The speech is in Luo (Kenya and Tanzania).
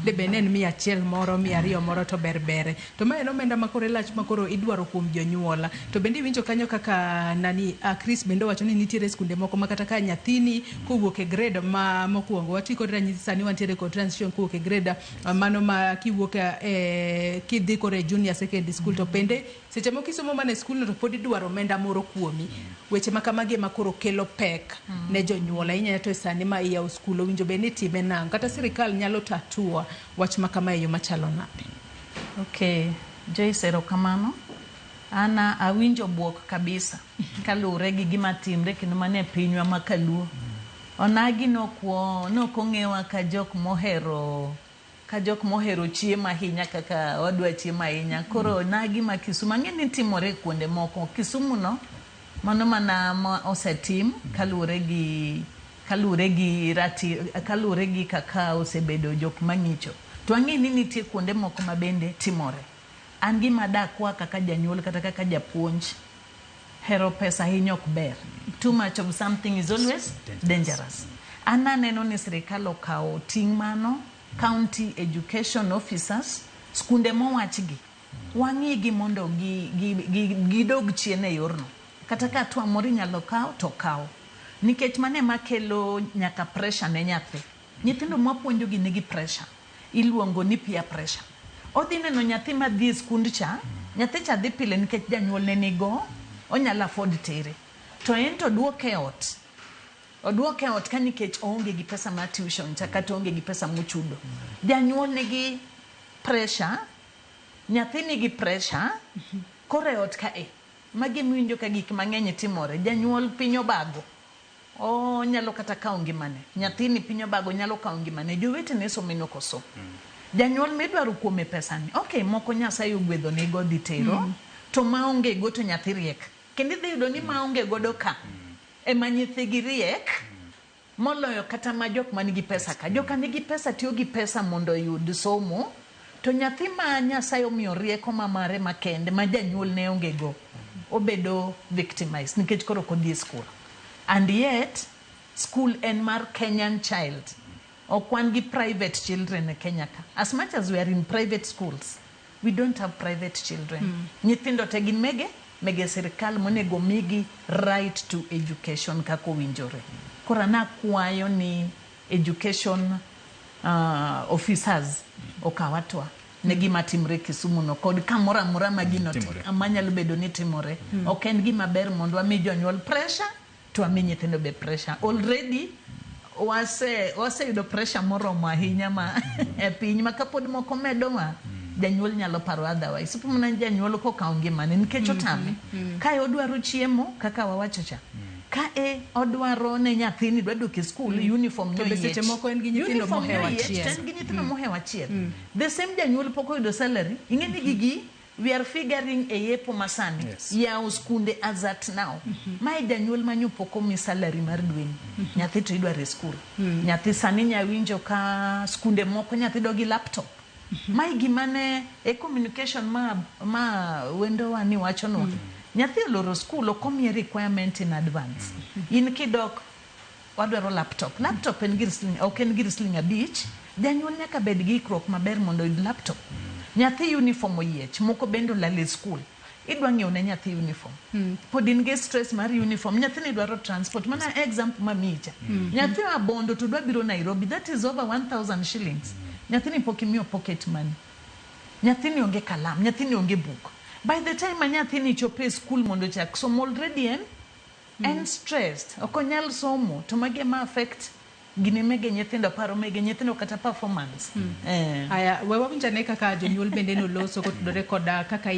De bed ni en 100 moro, 200 moro to ber bere. To ma en omenda ma kore lach ma koro idwaro kuom jonyuol. To bende iwinjo kanyo kaka nani Chris bende owacho ni nitiere skunde moko ma kata ka nyathini kowuok e grade ma mokwongo, wati kod ranyisi sani wantiere kod transition kowuok e grade mano ma kiwuok e kidhi koro e junior secondary school, to bende seche moko isomo mana e skul no to pod idwaro omenda moro kuomi. Weche ma kamagi ema koro kelo pek ne jonyuol ahinya to e sani ma iyawo skul, owinjo bed ni itime nang'o? Kata sirikal nyalo tatua wach ma kama e yo machalo nade? Okay, Joyce, erokamano. An awinjo buok kabisa kaluwore gi gima timre kendo mane pinywa ma kaluo. Onagi nokong'ewa ka jok mohero, ka jok mohero chiemo ahinya kaka wadwa chiemo ahinya. Koro onagi ma Kisumu ang'e ni timore kuonde moko. Kisumu no mano mana ma osetim kaluwore gi kaka osebedo jok mang'icho. To ang'e ni nitie kuonde moko ma bende timore. An gima dakwa kaka janyuol kata kaka japuonj, hero pesa ahinya ok ber. Too much of something is always dangerous. An aneno ni sirikal okawo ting' mano, county education officers, skunde mowachgi, wang'igi mondo gidog chien e yorno. Kata ka hatua moro inyalo kaw to kaw. Nikech mano ema kelo nyaka pressure ne nyathi. Nyithindo mwapuonjogi nigi pressure. Iluongo ni peer pressure. Odhi neno nyathi madhi e skund cha, nyathi cha dhi pile nikech janyuolne nigo, onyalo afford tere. To en to duoke e ot. Oduoke e ot ka nikech oonge gi pesa mar tuition cha kata oonge gi pesa mochudo. Janyuol nigi pressure, nyathi nigi pressure, koro e ot ka e, magi emiwinjo ka gik mang'eny timore. Janyuol piny obago. Onyalo kata kawo ngimane. Nyathini piny obago nyalo kawo ngimane. Jowetene somo en ok osom. Janyuol midwaro kuome pesani. Okay, moko Nyasaye ogwedho nigo dhi tero. To maonge go to nyathi riek. Kendo idhi yudo ni maonge godo ka ema nyithigi riek moloyo kata ma jok man gi pesa ka. Joka nigi pesa tiyo gi pesa mondo oyud somo. To nyathi ma Nyasaye omiyo rieko ma mare makende ma janyuol ne onge go, obedo victimized nikech koro ok odhi e skul. And yet, school en mar Kenyan child. Ok wan gi private children e Kenya ka. As much as we are in private schools, we don't have private children. Nyithindo te gin mege sirikal monego migi right to education kaka owinjore. Koro an akwayo ni education officers okaw hatua ne gima timre Kisumu no kod kamoro amora ma gino timore. Manyalo bedo ni timore. Ok en gima ber mondo wami jonyuol pressure to wami nyithindo be pressure. Already waseyudo pressure moromo ahinya ma e piny ma kapod moko medowa, janyuol nyalo paro otherwise. Ipo mana janyuol kokawo ngimane nikech otame. Kae odwaro chiemo kaka wawacho cha. Kae odwaro ne nyathini dwa dok e school, uniform To be seche noyiech. moko en gi nyithindo Uniform mohewo noyiech, achiel. to en gi nyithindo mohewo achiel. The same janyuol pok oyudo salary. Ing'e ni gigi we are figuring e yepo masani. Yawo skunde as at now. Mae janyuol manyo pok omi salary mar dweni. Nyathi to idwaro e skul. Nyathi sani nya winjo ka skunde moko nyathi dok gi laptop. Mae gima ne e communication ma wendowa ni wachonwa. Nyathi oloro skul ok omiye requirement in advance. In kidok wadwaro laptop. Laptop en gir siling, ok en gir siling 5. Janyuol nyaka bed gi ikruok maber mondo oyud laptop. Nyathi uniform oyiech, moko bende olal e skul. Idwa ng'iewo ne nyathi uniform. Pod in gi stress mar uniform. Nyathini dwaro transport. Mana example mamiyi cha. Nyathi oa Bondo to dwa biro Nairobi. That is over 1000 shillings. Nyathini pok imiyo pocket money. Nyathini onge kalam, nyathini onge buk. By the time ma nyathini chopo e skul mondo ochak somo, already en stressed. Ok onyal somo. To magi ema affect gine mege nyithindo, paro mege nyithindo kata performance. Aya, we wawinj ane kaka jonyuol bende noloso kotudore koda kaka